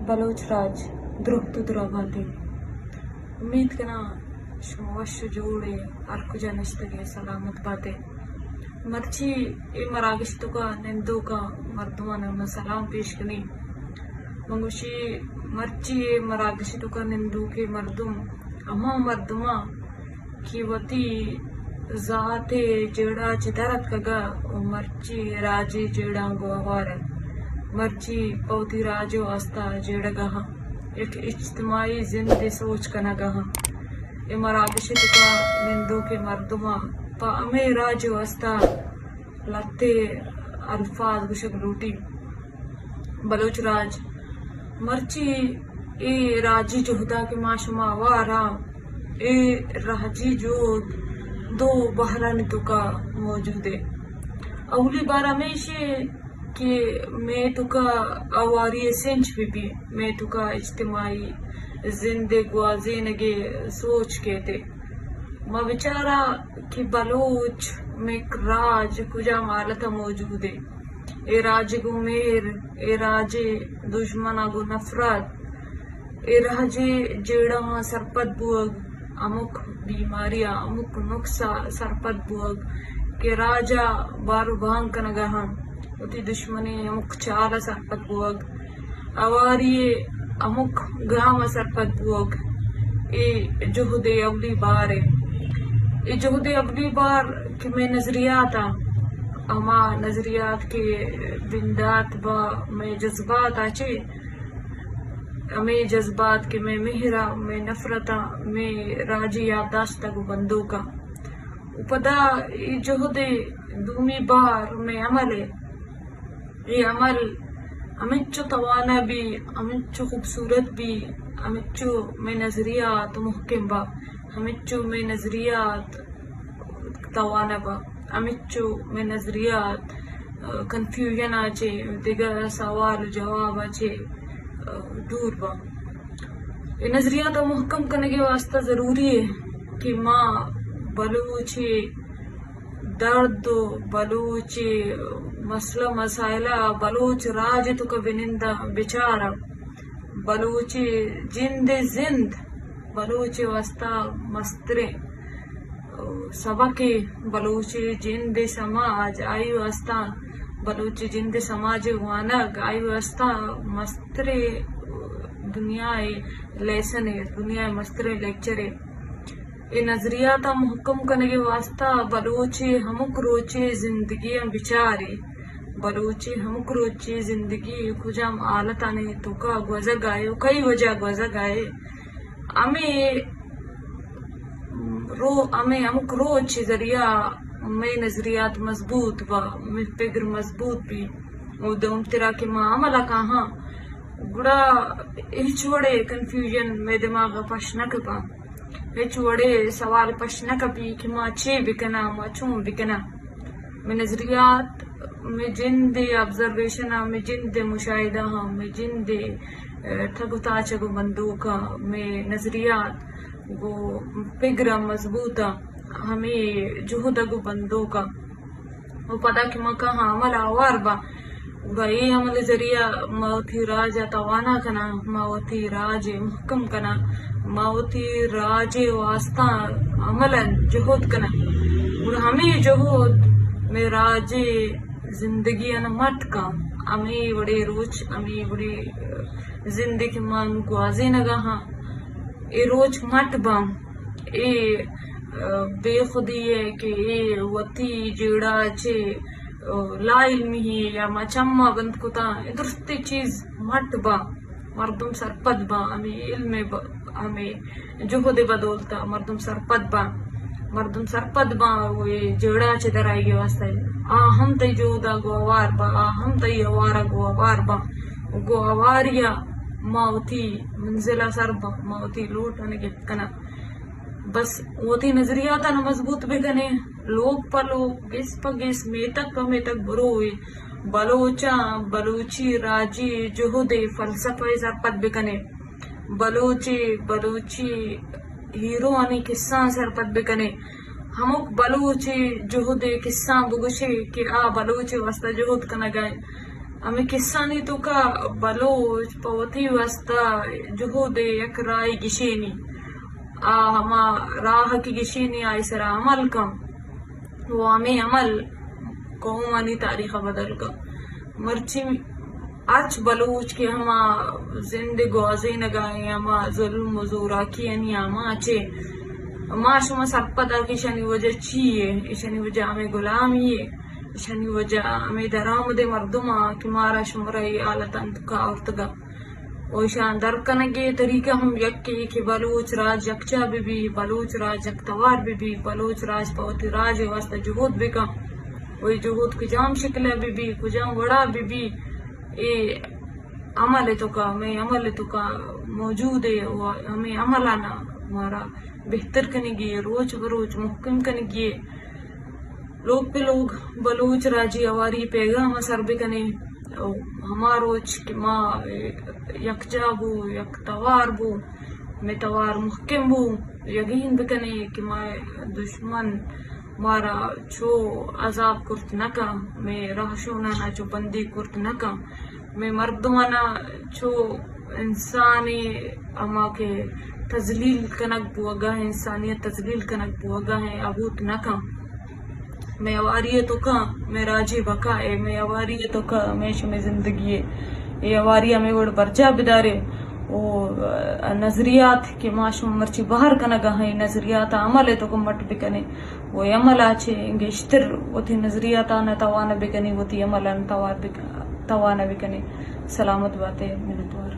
بلوچ راج درہت ءُ دراہ بات ئے۔ امید کناں شما وش ءُ جوڑ ئے، ہر کجا نشتگ ئے سلامت بات ئے۔ مرچی اے مراگش ءِ توکا نندوکاں مردماں من سلام پیش کنیں۔ من گوشی مرچی اے مراگش ءِ توکا نندوکیں مردم ہما مردماں کہ وتی ذات ءِ جیڑہ ءَ چہ در اتکگ ءُ مرچی راجی جیڑہاں گوں ہوار انت، مرچی پہ وتی راج ءِ واستہ جیڑگ ءَ آں، یک اجتماعی زندے سوچ کنگ ءَ آں۔ اے مراگش ءِ توکا نندوکیں مردماں پہ ہمے راج ءِ واستہ لہتے الفاظ گوشگ لوٹی۔ بلوچ راج مرچی اے راجی جہدا کہ ما شما ہوار آں، اے راجی جہد دو بہرانی توکا موجود اے۔ اولی بہر ہمیش اے کہ مئے توکا ہواری ءِ سنچ بہ بی، مئے توکا اجتماعی زند ءِ گوازینگ ءِ سوچ کیت۔ ما بچاراں کہ بلوچ مئے راج کجام حالت ءَ موجود اے۔ اے راج ءِ گوں مہر، اے راج ءِ دژمن ءَ گوں نفرت، اے راج ءِ جیڑہاں سرپد بوگ، ہمک بیماری ءَ، ہمک نقص ءَ سرپد بوگ کہ راج ءَ بار ءُ بانگ کنگ ءَ آں، وتی دشمنیں ہمک چال ءَ سرپد بوگ، ہواری ءِ ہمک گام ءَ سرپد بوگ، اے جہد ءِ اولی بہر اے۔ اے جہد ءِ اولی بہر کہ مئے نظریات ءَ، ہما نظریات کہ بندات با مئے جذبات ءَ چہ، ہمے جذبات کہ مئے مہر ءَ، مئے نفرت ءَ، مئے راجی یادداشت ءَ گوں بندوک ءَ۔ ءُ پدا اے جہد ءِ دومی بہر مئے عمل اے۔ اے عمل ہمینچو توانا بی، ہمینچو خوبصورت بی، ہمینچو مئے نظریات محکم با، ہمینچو مئے نظریات توانا با، ہمینچو مئے نظریات، آ، کنفیوژن ءَ چہ، دگہ سوال ءُ جواب ءَ چہ، آ، دور با۔ اے نظریات ءَ محکم کنگ ءِ واستہ ضروری اے کہ ما بلوچ ءِ درد ءُ بلوچ ءِ مسئلہ مسائل ءَ بلوچ راج ءِ توکا بننداں، بچاراں، بلوچ ءِ جند ءِ زند بلوچ ءِ واستہ مستریں سبق اے۔ بلوچ ءِ جند ءِ سماج، آئی ءِ واستہ بلوچ ءِ جند ءِ سماج ءِ وانگ، آئی ءِ واستہ مستریں دنیا ءِ لیسن اے، دنیا ءِ مستریں لیکچر اے۔ اے نظریات ءَ مھکم کنگ ءِ واستہ بلوچ ءِ ھمک روچ ءِ زندگی ءَ بچار ئے۔ بلوچ ءِ ھمک روچ ءِ زندگی کجام حالتانی توکا گوزگ ءَ ئے ءُ کئی وجہ گوزگ ءَ ئے۔ ھمے رو-، ھمے ھمک روچ ءِ ذریعہ ءَ مئے نظریات مضبوط با، مئے پگر مضبوط بی۔ ءُ دومترا کہ ما عمل ءَ کاھاں، گڑا ھچ وڑیں کنفیوژن مئے دماغ ءَ پش نہ کپاں۔ ھچ وڑیں سوال پش نہ کپی کہ ما چے بکناں، ما چون بکناں۔ مئے نظریات، مئے جند ءِ آبزرویشن ءَ، مئے جند ءِ مشاھدہ ءَ، مئے جند ءِ، اہ، ٹگ ءُ تاچگ ءُ بندوک ءَ، مئے نظریات گوں پگر ءَ مضبوط ءَ، ھمے جھد ءَ گوں بندوک ءَ۔ ءُ پدا کہ ما کاھاں عمل ءَ ھوار باں، گڑا اے عمل ءِ ذریعہ ما وتی راج ءَ توانا کناں، ما وتی راج ءَ مھکم کناں، ما وتی راج ءِ واستہ عملاً جھد کناں۔ گڑا ھمے جھد مئے راج ءِ زندگی ءَ نہ مٹ کاں۔ ھمے وڑیں روچ، ھمے وڑیں زندے کہ ما نوں گوازینگ ءَ ھاں، اے روچ مٹ باں۔ اے، اہ، بے خودی ءَ کہ اے وتی جیڑہ ءَ چہ، اہ، لا علمی یا ما چم ءَ بند کتاں، اے درستیں چیز مٹ باں، مردم سرپد باں، ھمے علم ءِ ب-، ھمے جھد ءِ بدولت ءَ مردم سرپد باں، مردم سرپد باں ءُ اے جیڑہ ءَ چہ درآیگ ءِ واستہ آ ھم تئی جھد ءَ گوں ھوار باں، آ ھم تئی ھوار ءَ گوں ھوار باں۔ گوں ھواری ءَ ما وتی منزل ءَ سر باں، ما وتی لوٹ ءَ نگپت کناں۔ بس وتی نظریات ءَ نہ مضبوط بہ کنیں، لوگ پہ لوگ، گس پہ گس، میتگ پہ میتگ بروئے، بلوچاں بلوچی راجی جھد ءِ فلسفہ ءَ سرپد بہ کنیں، بلوچ ءِ، بلوچی ھیروانی کسہاں سرپد بہ کنیں، ھمک بلوچ ءِ جھد ءِ کسہاں بگوشے کہ آ بلوچ ءِ واستہ جھد کنگ ءَ اِنت۔ ہمے قصہانی توکا بلوچ پہ وتی واسطہ جہد ءِ یک راہے گشینی، آ ہما راہ کہ گشینی آئی سرا عمل کن، و ہمے عمل قومانی تاریخ ءَ بدل کن۔ مرچی ہرچ بلوچ کہ ہما زند ءِ گوازینگا ایں، ہما ظلم و زوراکیانی آماچ ایں، ما شما سرپد آں کہ ایشانی وجہ چی ایں؟ ایشانی وجہ ہمے غلامی ایں، ایشانی وجہ ہمے درآمدیں مردم آں کہ مارا شمارا اے حالتانی توکا آورتگا۔ و ایشاں در کنگ ءِ طریقہ ہم یکے کہ بلوچ راج یکجا بہ بی، بلوچ راج یک توار بہ بی، بلوچ راج پہ وتی راج ءِ واسطہ جہد بکن۔ و اے جہد کجام شکل ءَ بہ بی، کجام وڑا بہ بی، اے عمل ءِ توکا، مئے عمل ءِ توکا موجود ایں و ہمے عملانا مارا بہتر کنگی ایں، روچ بروچ مہکم کنگی ایں۔ لوگ پہ لوگ بلوچ راجی ہواری پیغام ءَ سر بکنیں و ہما روچ کہ ما یکجا بو، یک توار بو، مئے توار مہکم بو، یقین بکنیں کہ ما دشمن مارا چو عذاب کرت نہ کن، مئے رہشونانا چو بندی کرت نہ کن، مئے مردمانا چو انسانی ہما کہ تذلیل کنگ بوگا ایں، انسانیت تذلیل کنگ بوگا ایں، آ بوت نہ کن۔ مئے ہواری ءِ توکا مئے راجی بقا ایں، مئے ہواری ءِ توکا ہمیش مئے زندگی ایں۔ اے ہواری ہمے وڑ برجاہ بداریں و نظریات کہ ما شما مرچی بہر کنگا ایں، نظریات ءَ عمل ءِ توکا مٹ بکنیں و عمل ءَ چہ گیشتر وتی نظریاتانا توانا بکنیں، وتی عملانا توار بک-، توانا بکنیں۔ سلامت باتے، منتوار۔